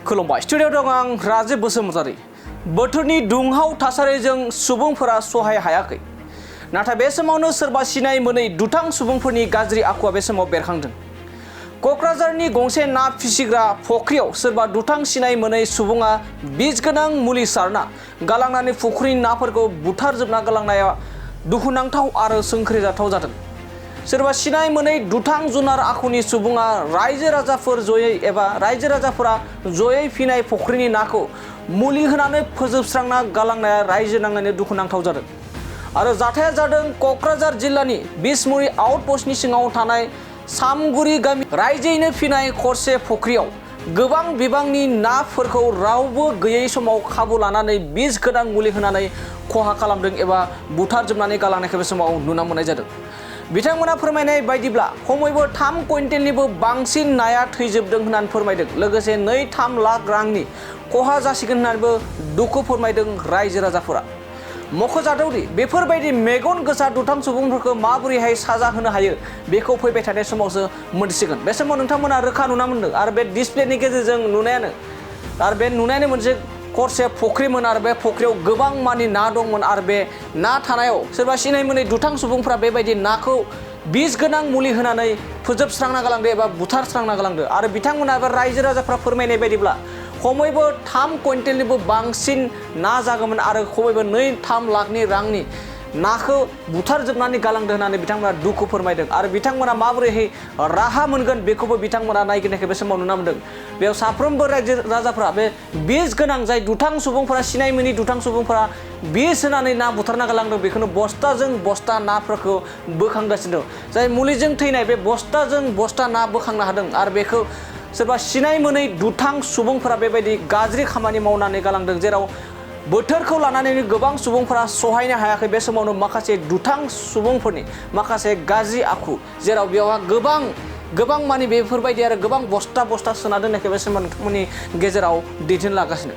खुलुमबाय स्टुडिअ दं आं राजीब बसुमतारी। बोथोरनि दुंहाव थासारिजों सुबुंफोरा सहाय हायाखै। नाथाय बे समावनो सोरबा सिनाय मोनै दुथां सुबुंफोरनि गाज्रि आखुआ बे समाव बेरखांदों। क'क्राझारनि गंसे ना फिसिग्रा फख्रियाव सोरबा दुथां सिनाय मोनै सुबुङा बिस गोनां मुलि सारना गालांनानै फख्रिनि नाफोरखौ बुथारजोबना गालांनाया दुखुनांथाव आरो सोंख्रिजाथाव जादों। सोरबा सिनाय मोनै दुथां जुनार आखुनि सुबुङा रायजो राजाफोरा जयै फिनाय फख्रिनि नाखौ मुलि होनानै फोजोबस्रांना गालांनाया रायजो नाङैनो दुखुनांथाव जादों। आरो जाथाया जादों क'क्राझार जिल्लानि बिसमुरि आउटपस्टनि सिङाव थानाय सामगुरि गामि। रायजोयैनो फिनाय खरसे फख्रियाव गोबां बिबांनि नाफोरखौ रावबो गैयै समाव खाबु लानानै बिस गोनां मुलि होनानै खहा खालामदों एबा बुथारजोबनानै गालांनायखौ बे समाव नुनो मोननाय जादों। बिथांमोना फोरमायनाय बायदिब्ला खमैबो 3 कुइन्टेलनिबो बांसिन नाया थैजोबदों होननानै फोरमायदों। लोगोसे 2-3 लाख रांनि खहा जासिगोन होननानैबो दुखु फोरमायदों रायजो राजाफोरा। मख'जाथावदि बेफोरबायदि मेगन गोसा दुथां सुबुंफोरखौ माबोरैहाय साजा होनो हायो बेखौ फैबाय थानाय समावसो मोनथिगोन। बे समाव नोंथांमोना रोखा नुना मोन्दों आरो बे डिसप्लेनि गेजेरजों नुनायानो मोनसे खरसे फख्रिमोन आरो बे फख्रियाव गोबां मानि ना दंमोन आरो बे ना थानायाव सोरबा सिनाय मोनै दुथां सुबुंफ्रा बेबायदि नाखौ बिस गोनां मुलि होनानै फोजोबस्रांना गालांदो एबा बुथारस्रांना गालांदो। आरो बिथांमोना बे रायजो राजाफ्रा फोरमायनाय बायदिब्ला खमैबो 3 कुइन्टेलनिबो बांसिन ना जागौमोन आरो खमैबो 2-3 लाखनि रांनि नाखौ बुथारजोबनानै गालांदों होननानै बिथांमोना दुखु फोरमायदों। आरो बिथांमोना माबोरैहाय राहा मोनगोन बेखौबो बिथांमोना नायगिरनायखौ बे समाव नुना मोन्दों। बेयाव साफ्रोमबो रायजो राजाफ्रा बे बिस गोनां जाय दुथां सुबुंफोरा सिनाय मोनै दुथां सुबुंफोरा बिस होनानै ना बुथारना गालांदों बेखौनो बस्थाजों बस्ता नाफोरखौ बोखांगासिनो दं। जाय मुलिजों थैनाय बे बस्थाजों बस्ता ना बोखांनो हादों आरो बेखौ सोरबा सिनाय मोनै दुथां सुबुंफोरा बेबायदि गाज्रि खामानि मावनानै गालांदों। जेराव बोथोरखौ लानानैनो गोबां सुबुंफोरा सहायनो हायाखै। बे समावनो माखासे दुथां सुबुंफोरनि माखासे गाज्रि आखु जेराव बेयावहा गोबां मानि बेफोरबायदि आरो गोबां बस्ता सोना दोननायखौ बे समाव नोंथांमोननि गेजेराव दैदेनलांगासिनो।